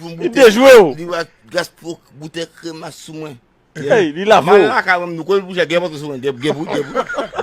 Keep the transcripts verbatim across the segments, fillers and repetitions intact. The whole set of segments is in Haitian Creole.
Li dejwe w. Li va gaspro boutèy kremas sou mwen. Hey, li lave w. Mwen lakay mwen, nou konn boujè, gèp antre sou mwen, gèp, gèp, gèp.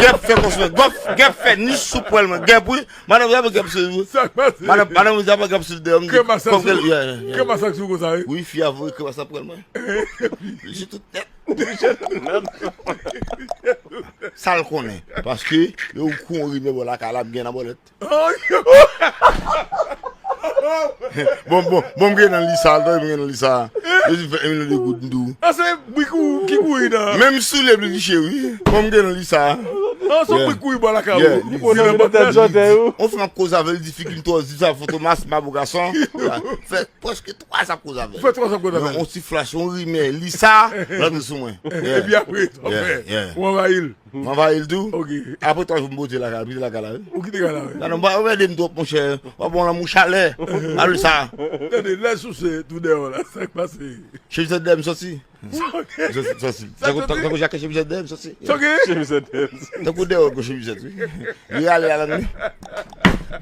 Gèp fè konstwi, gèp, gèp fè nich sou pwèl mwen, gèp wi. Madanm, y ap gèp sou, madanm, madanm, y ap gèp sou dèyè m. Kremas la sou, yeah, yeah, yeah. Kremas la sou konsa, wi. Wi, fi a voye kremas la pwèl mwen. Li tout nèt. Sa l konnen. Paske, yo kou yon rimè bò lakay la, m gen nan bòlèt. Bon, bon, bon, m gen nan li sa, tande m gen nan li sa. Yo di fè yon milyon de goud, m di w. Ah, se bri kou, ki kouri nan. Menm soulye bli di cheri. Bon, m gen nan li sa. Ah, se bri kouri bò lakay ou. Ou konnen nan bòlèt. On fè m ap koze avè l, di figi m twò, di sa, fò Tomas, m pa bon gason. Fè prèske twa zan ap koze avè l. Fè twa zan ap koze avè l. On ti flash, on rimè, li sa, l antre sou mwen. Epi apre, sa w fè, ou anvayi l. M anvayi l tou. Ok. Apre twa jou, m pote lakay, m kite lakay la, wi. Ou kite lakay la, wi. Nan, non, pa, ou ede m twòp, monchè. W ap bon lanmou chalè. Al sa. Tande, lè souse tou dèyè w la, sa k pase? Chemizèt dèyè m soti. Soti, soti. Tankou, tankou Jacques chemizèt dèyè m soti. Tankou dèyè w gon chemizèt, wi. Li rale a lang li.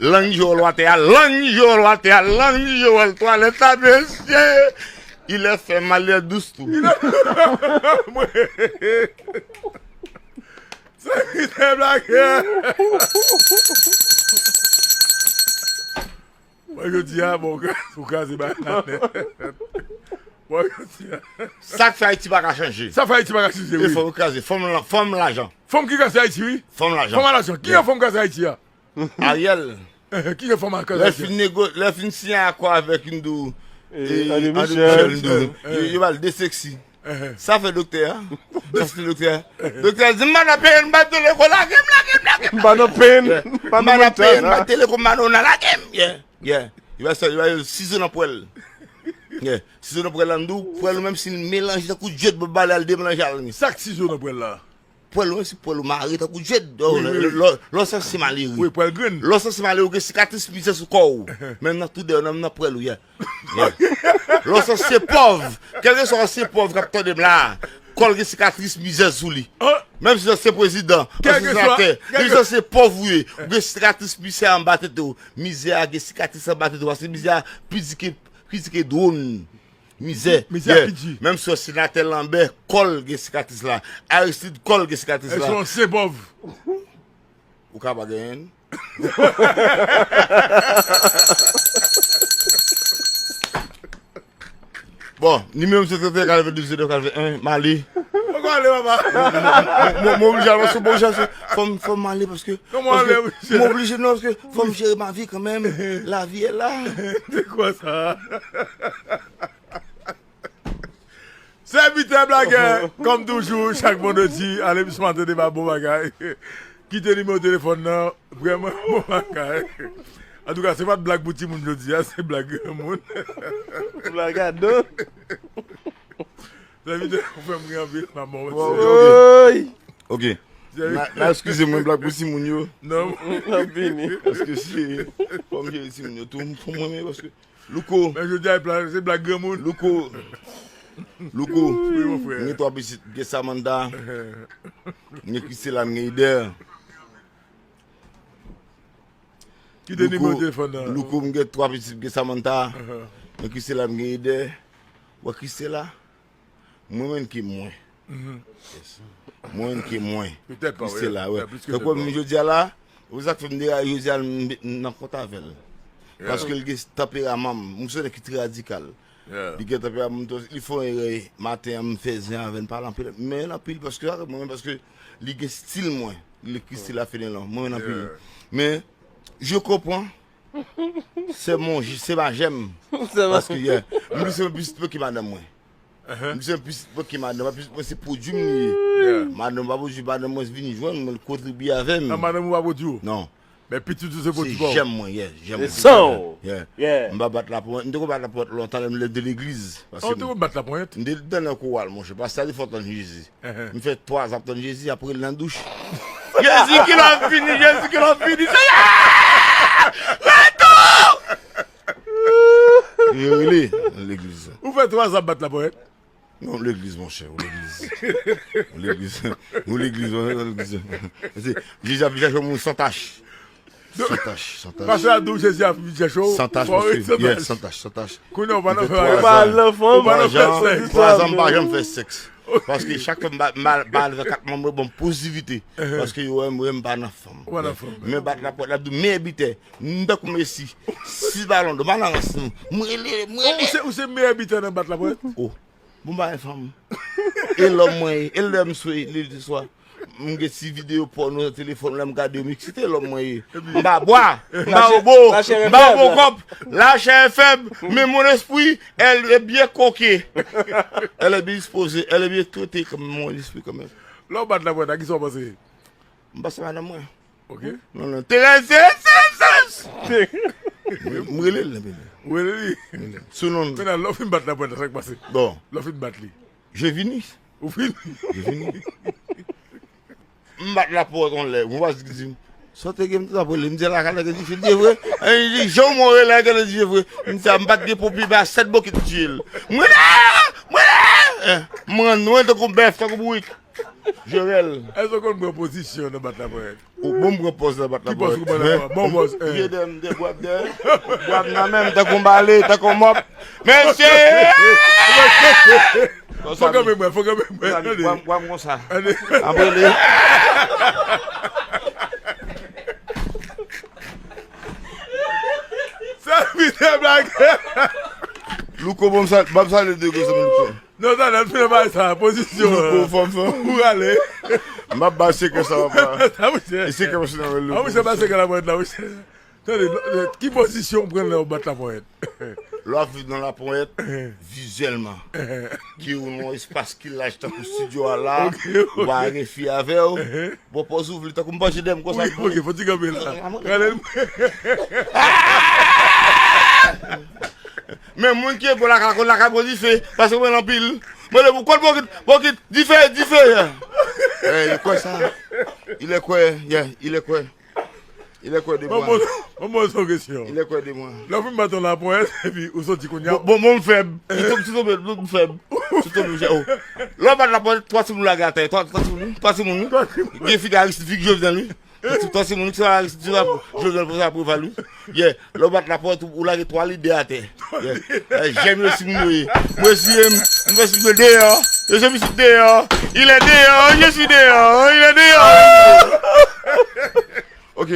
Lang jowòl watè a, lang jowòl watè a, lang jowòl twalèt la, mesye. Il est fait mal, il est douce tou. Sèvitè blagè. Mwen jodi a, bon, ou kraze bagay la nèt. Mwen jodi a. Sa k fè Ayiti pa ka chanje. Sa fè Ayiti pa ka chanje, wi. E fò yo kraze. Fanm la, fanm lajan. Fanm ki kraze Ayiti, wi. Fanm lajan. Fanm a lajan. Ki yon fanm kraze Ayiti a? Ariel. Ki yon fanm a kraze Ayiti a? Lè fin nego, lè fin siyen akò avèk Hindou, André Michel, Hindou, yo, yo ba l de seksi. Sa fè doktè a. Sa fè doktè a. Doktè a di, "M pa nan peyi, m pa tele ko, lage m, lage m, lage m." M pa nan peyi, m pa nan peyi, m pa tele ko, m pa nan lage m. Yeah, yeah. Li ba sa, li ba yo sizo nan pwèl. Yeah. Sizo nan pwèl la, m di w, pwèl ou menm si l melanje tankou djed, bò bale al demelanje al ni. Sa k sizo nan pwèl la? Pwèl ou menm si pwèl ou mare tankou djed. Lò, lò, lò, lò sanse malere. Wi, pwèl grenn. Lò sanse malere, ou gen sikatris mizè sou kò w. Menm nan tou dèyè, nan, nan pwèl ou, yeah. Lò sanse pòv, kèlkeswa sanse pòv k ap tande m la, kò l gen sikatris mizè sou li. Menm si sanse prezidan, sanse senatè, menm si sanse pòv ou ye, ou gen sikatris mizè anba tete w. Mizè a gen sikatris anba tete w, paske mizè a pi di ke, pi di ke dwòn. Mizè, mizè a pi di. Menm si sanse senatè Lambert, kò l gen sikatris la. Aristide, kò l gen sikatris la. Sanse pòv. Ou ka pa genyen l. Bon, nimewo m se trannteyen katrevendouz zewo katrevenyen, m ale. Poko ale, papa. Mwen, mwen, mwen oblije ale paske bon, fò m, fò m ale paske, paske mwen oblije, non, paske fò m jere ma vi kanmenm. La vie est là. De quoi ça? Sèvitè blagè, kòm toujou, chak vandredi, ale misyon maten deba bon bagay. Kite nimewo telefòn nan, vrèman bon bagay. Antouka, se pa t blag pou timoun jodi a, se blag granmoun. Blag a don. Sèvitè, ou fè m ri anpil, m ap ba w ti. Woy! Ok. N a, n a eskize mwen, blag pou timoun yo. Non. N ap vini. Paske si, fò m jere timoun yo tou, fò m renmen, paske Louko. Men jodi a, se blag granmoun. Louko. Louko. Wi, mon frè. M gen twa pitit, m gen Samantha. M gen Christela, m gen Eder. Kite nimewo telefòn nan. Louko, m gen twa pitit, m gen Samantha. M gen Christela, m gen Eder. Wè Christela? Mwen menm ki mwen. Yes. Mwen menm ki mwen. Christela, wè. Tankou m jodi a la, ou sa k fè m deraye jodi a, m, m nan kont avè l. Paske l gen tanperaman m. M se nèg ki trè radikal. Li gen tanperaman m, li fè yon erè maten an, m fè zen avè l, m pale anpil. M renmen l anpil paske sa mwen menm, paske li gen stil mwen. Li Christela Fenelon. Mwen renmen l anpil. Men, je konpran. Se mon, se ma jèm. Paske, yeah, m plis renmen pitit mwen ki madanm mwen. M plis renmen pitit mwen ki madanm mwen. Pitit mwen se pwodui m li ye. Madanm mwen pa pwodui, madanm mwen vini jwenn mwen, l kontribye avè m. Nan madanm ou pa pwodui w? Non. Men pitit ou se pwodui pa w? Se jèm mwen, yeah, jèm mwen. Se san w. Yeah. M pa bat laponyèt. M te konn bat laponyèt lontan lè m te legliz. Paske ou te konn bat laponyèt? M te nan koral, monchè. Pastè a te fè w tann Jezi. M fè twa zan ap tann Jezi, apre l nan douch. Jezi ki lè w ap vini, Jezi ki lè w ap vini, Senyè! Retou! Yo rele nan legliz. Ou fè twa zan ap bat laponyèt? Non, legliz, monchè, ou legliz. Ou legliz. Ou legliz, ou legliz. Jezi ap vini chèche yon moun san tach. San tach, san tach. Pastè a di w Jezi ap vin chèche w. San tach, fò w ret san tach. San tach, san tach. Kounye a w pa nan fè bagay. Ou pa al nan fanm. Ou pa nan fè sèks. Twa zan m pa janm fè sèks. Paske chak fwa m ba, m ba, ba al fè kat manm, mwen bon pozitivite. Paske yo wè m, wè m pa nan fanm. Ou pa nan fanm. Men bat lapòt la, ap di m, men bitè, m tankou Messi. Sis balon dò, m pa nan rans nou. M rele, m rele. Ou se, ou se meyè bitè nan bat lapòt? Oh. Bon, m pa gen fanm. E lòm mwen ye. E lè m swe, li di swa. M gen ti videyo pòno nan telefòn, lè m gade yo, m eksite, lòm mwen ye. M pa bwa, m pa obo, m pa obo kòb. La chair est faible, mais mon esprit, elle est bien coquée. Elle est bien disposée, elle est bien traitée comme mon esprit quand même. Lè w bat lapòt la, kisa w panse? M panse madanm mwen. Ok. Non, non. Terèse, Terèse, Terèse. M rele l, men. Ou rele li? Sou non. Men lè w fin bat lapòt la, sa k pase? Bon. Lè w fin bat li. Je vini. Ou vini? Je vini. M bat lapòt yon lè. Mwen pa di, sa w te gen m te ap rele. M di lakay la gen dife, dife vre. E li di, jan w rele la gen dife vre. M di sa, m pa t gen pompi, ba sèt bokit m tiye l. M rele, m rele. M rann mwen tankou bèf, tankou bourik. Jerèl. Èske w konn pran pozisyon nan bat lapòt? Ou bon, m pran pòz nan bat lapòt. Ki pòz ou pran nan bat lapòt? Bon pòz. Vye dèyè m, de bwat dèyè. Bwat nan men m, tankou m bale, tankou mòp. Mesye! Fò kanpe mwen, fò kanpe mwen. Tande. Bwam, bwam konsa. Tande. Apre li. Sèvitè blage. Louko, bon, m sa, m ap salye de gwo zanmi Louko. Non, sa, nan fè bagay sa, pozisyon. Louko, fanm, fanm. Ou rale. M ap ba sekrè sa, papa. Sa, monchè. E sekrè, monchè, nan men Louko. A, monchè, ba sekrè laponyèt la, monchè. Tande, ki pozisyon w pran lè w bat laponyèt? Lè w ap viv nan laponyèt, vizyèlman, ke ou nan yon espas ki laj tankou estidyo a la, ou pa gen fi avè w, bon, pòz ou vle, tankou m panche dèyè m konsa. Ok, fò ti kanpe la. Rale l. Men moun ki e bon lakay, konn lakay bon dife, paske mwen anpil. Mwen le pou kont bokit, bokit, dife, dife. Eh, il est quoi ça? Il est quoi? Yeah, il est quoi? Il est quoi de moi? Mwen poze, mwen poze yon kesyon. Il est quoi de moi? Lè w fin bat yon laponyèt, epi ou soti kounye a. Bon, bon, bon, m fèb. Li tonbe, li tonbe, m fèb. Li tonbe, oh. Lè w bat laponyèt, twa timoun lage atè, twa, twa timoun, twa timoun. Gen figi Aristid, figi Jovenel, wi. Twa timoun ki se la, Jovenel, Preval, wi. Yeah. Lè w bat lapòt, ou, ou lage twa lidè atè. Yeah. Eh, jèm yo si moun yo ye. Mwen si m, m fè si mwen deyò. Yo se pitit deyò. Il est dehors, je suis dehors, il est dehors. Ok.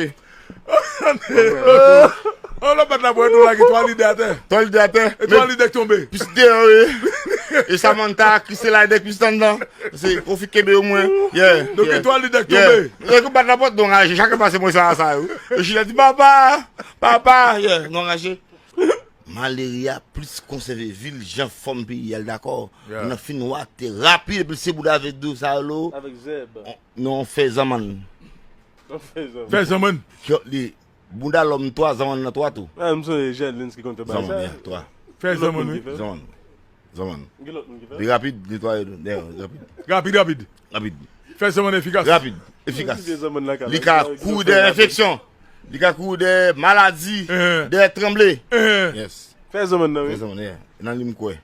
Oh, lè w bat lapòt, ou lage twa lidè atè. Twa lidè atè. E twa lidè k tonbe. Pitit deyò, wi. E Samantha, Christela, e dèk pitit anndan. Se Kofi kenbe yo mwen. Yeah. Donk, gen twa lidè k tonbe. Lè yo bat lapòt, donk, ah, chak pase mwen sa, sa, yo. Yo chita di, papa, papa, yeah, non, rache. Malere a plis konsève vil jan fòm peyi a, l dakò. Yeah. Nan fin wate rapid, epi se bouda vle di w sa, lo. Avèk zèb. Non, fè zanmann. Non, fè zanmann. Fè zanmann. Kyòt li, bouda lòm twa, zanmann nan twa tou. Ah, m sonje Jèlens ki konn fè bagay sa. Zanmann, yeah, twa. Fè zanmann, wi. Zanmann. Zanmann. Gen lòt moun ki fè? Li rapid, netwaye, dèyè, rapid. Rapid, rapid. Rapid. Fè zanmann efikas. Rapid, efikas. Li ka kouri dèyè enfeksyon. Li ka kouri dèyè maladi, dèyè tranble. Yes. Fè zanmann nan, wi. Fè zanmann, yeah. Nan li m kwè.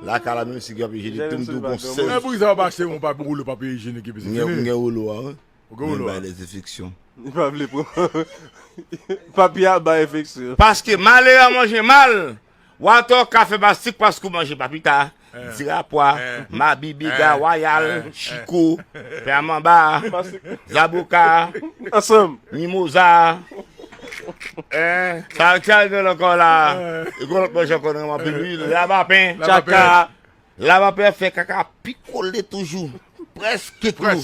Lakay la, menm si gen papye ijyenik tou, m di w gon sèz. Men poukisa w pa achte yon papye, woulo papye ijyenik epi se fini? M gen woulo a, wi. Ou gen woulo a? Men bay dezenfeksyon. Li pa vle pran. Papye a bay enfeksyon. Paske malere a manje mal. Watò ka fè mastik paske w manje papita, dirapwa, mabi, biga, wayal, chiko, pè a manba, zaboka, ansanm, mimoza. Sa, sa, gen ankò la. E gon lòt manje ankò nan anpil, wi, labapen, tchaka. Labapen fè kaka pi kole toujou. Prèske klou.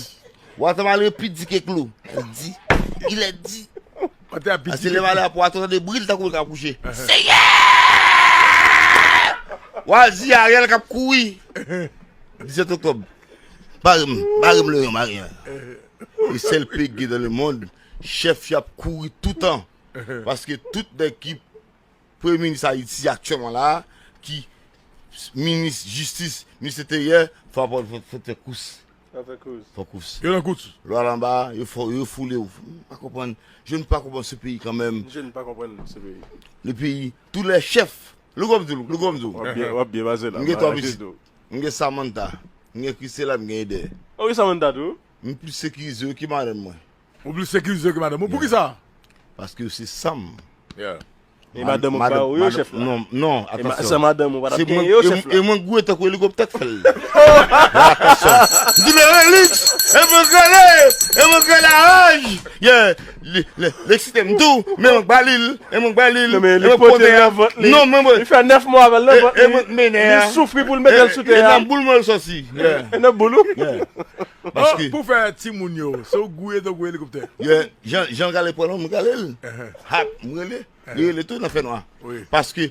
Wata malere pi di ke klou. Di. Il est di. Ase lè malere ap wate, w tande bri l tankou l ka kouche. Seyè! W a di Ariel k ap kouri. Disèt oktòb. Bare m, bare m leyon, bare m. E sèl peyi ki gen nan lemond, chèf yo ap kouri toutan. Paske tout nèg ki premye minis Ayiti aktyèlman la, ki minis jistis, minis enteryè, fò, fò, fò, fò fè kous. Fò fè kous. Fò kous. Yo nan kous. Lwa l anba, yo fò, yo foule w. M pa konprann. Je ne pas comprendre ce pays quand même. Je ne pas comprendre ce pays. Le pays, tous les chefs. Louko m di w, Louko m di w. W ap byen, w ap byen pase la. M gen twa pitit. M gen Samantha, m gen Christela, m gen Eder. O, wi, Samantha tou. M plis sekirize yo ke madanm mwen. Ou plis sekirize yo ke madanm ou. Poukisa? Paske yo se san m. Yeah. E madanm ou pa ou yo chèf la. Non, non, E ma- atansyon. San madanm ou pa t ap Se kenyen mwen, yo e, chèf e la. Mwen gouye tankou elikoptè k fè l. Atansyon. M di men Relix, e mwen grele, e mwen grele a raj. Yeah, li, li, li eksite m tou, men mwen ba li l, e mwen ba li l, Non, men e li mwen pote pote l a. Nan vant li. Non, men mwen, Li fè nèf mwa avè l nan e, vant e li. mwen mennen Li a. soufri pou l mete l sou tè E a. Nan boul mwen l sòti. Yeah, E nan boul ou. Yeah. Oh, Paske, pou fè timoun yo, se w gouye tankou elikoptè. Yeah, jan, jan gale pran non, mwen gale l. Hap, mwen rele. Li rele tou nan fè nwa. Wi. Paske,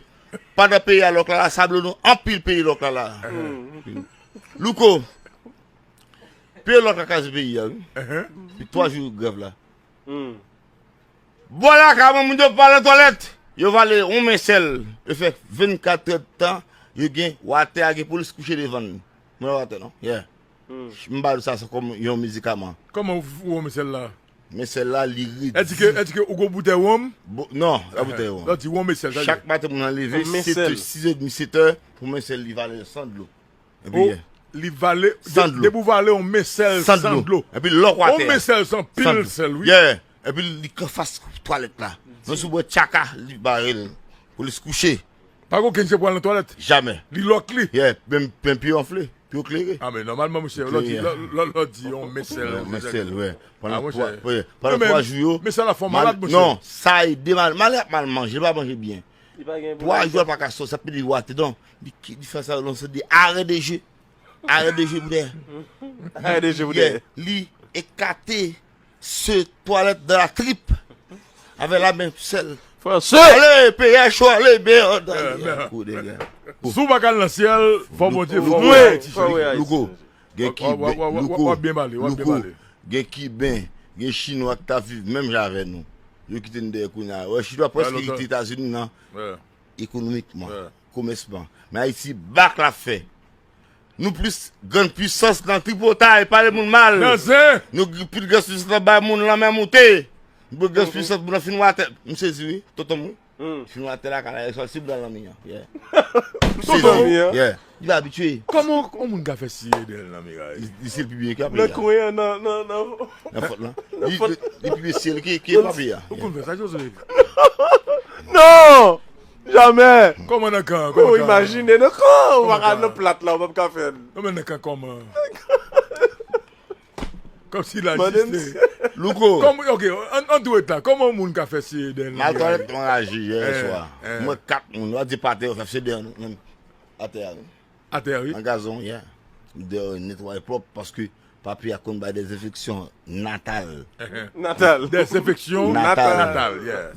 pandan peyi a lòk la, la, sa blo nou anpil peyi lòk la, la. Louko, peyi lòk la kraze peyi a, wi. Pi twa jou grèv la. Bò la, ka moun yo pa nan twalèt. Yo vale yon men sèl. Yo fè vennkat èdtan, yo gen watè a, gen polis kouche devan l. Mwen watè non. Yeah. M ba nou sa, sa kòm yon medikaman. Kòman ou ou men sèl la? Men sèl la, li redi. Èske èske ou gon boutèy wonm? Bo- Non, la boutèy wonm. Lè di wonm men sèl, sa Chak maten, moun nan leve, Men sèt sèl. sis èdmi, sèt è, pou men sèl li vale san dlo. Epi, Oh, yeah. Li vale, San dlo. Depi ou vale yon men sèl San san dlo. Dlo. Epi lòk watè. Yon men sèl san pil sèl, wi. Yeah. Epi li k anfas twalèt la. Nan sou bò tchaka, li bare l. Pou li se kouche. Pa gen okenn je pou al nan twalèt. Jamè. Li lòk li. Yeah. Menm, menm pye anfle. Pye klere. Ah, men nòmalman, monchè, lò di, lò, lò, lò di yon men sèl. Men sèl, wè. Ah, Pandan monchè. twa, wè, Non, pandan men, twa jou yo. Men sa la fò mal- malad, monchè. Non, sa ede mal. Malè ap mal manje, li pa manje byen. Li pa gen Twa jou a pa ka sòti, sa pede watè. Donk, li, ki- li fè sa, lanse de arè de je. Arè de je pou dèyè. Arè de je pou Yeah, dèyè. Li ekate se twalèt dan la trip. Avè la men sèl. Franse. Ale, peyè cho, ale, bè. Kou dèyè. Si w pa ka al nan syèl, fò Bondye, fò Louko, w wè Ayiti. Fò w wè Ayiti. Louko, gen ki W- w- w- w- w- w ap byen pale, w ap byen pale. Gen Kiben, gen Chinwa ki t ap viv menm jan avè nou. Yo kite n dèyè kounye a. Wè, Chinwa prèske kite Etazini nan ekonomikman, komèsman. Men Ayiti, bak l ap fè. Nou plis grann pwisans nan tripotay, pale moun mal. Nan zen! Nou gri- plis grann pwisans nan bay moun lanmè moute. Nou plis grann pwisans moun nan fin watè. M sezi wi, tonton m wi. Fin watè la kala, e sòti blan lanmi an. Yeah. M sezi. Lanmi an. Yeah. Li pa abitye. Kòman yon moun ka fè siye dèyè l nan miray? Li se l pi byen ki Nan papi a. kwen an, nan, nan, nan. Nan fòt lan. Li, li, li pi byen siye l ki, ki papi a. Ou konn fè sa, José? Non! Jamè! Kòman nan kan? Ou imajine, non, kò, ou pa ka nan plat la, ou pa ka fè. Kòman nan kan, kòman? Kòmsi la jiste. Louko. Kòm, ok, an, an tou eta, kòman yon moun ka fè siye dèyè l nan miray? Mal twalèt mwen raje yè swa. Mwen kat moun, w a di patè yo fè se dèyè nou, menm atè a wi. Atè, wi. Nan gazon, yeah. Dèyè netwaye pwòp paske papi a konn bay dezenfeksyon natal. Natal. Dezenfeksyon Natal. Natal, yeah.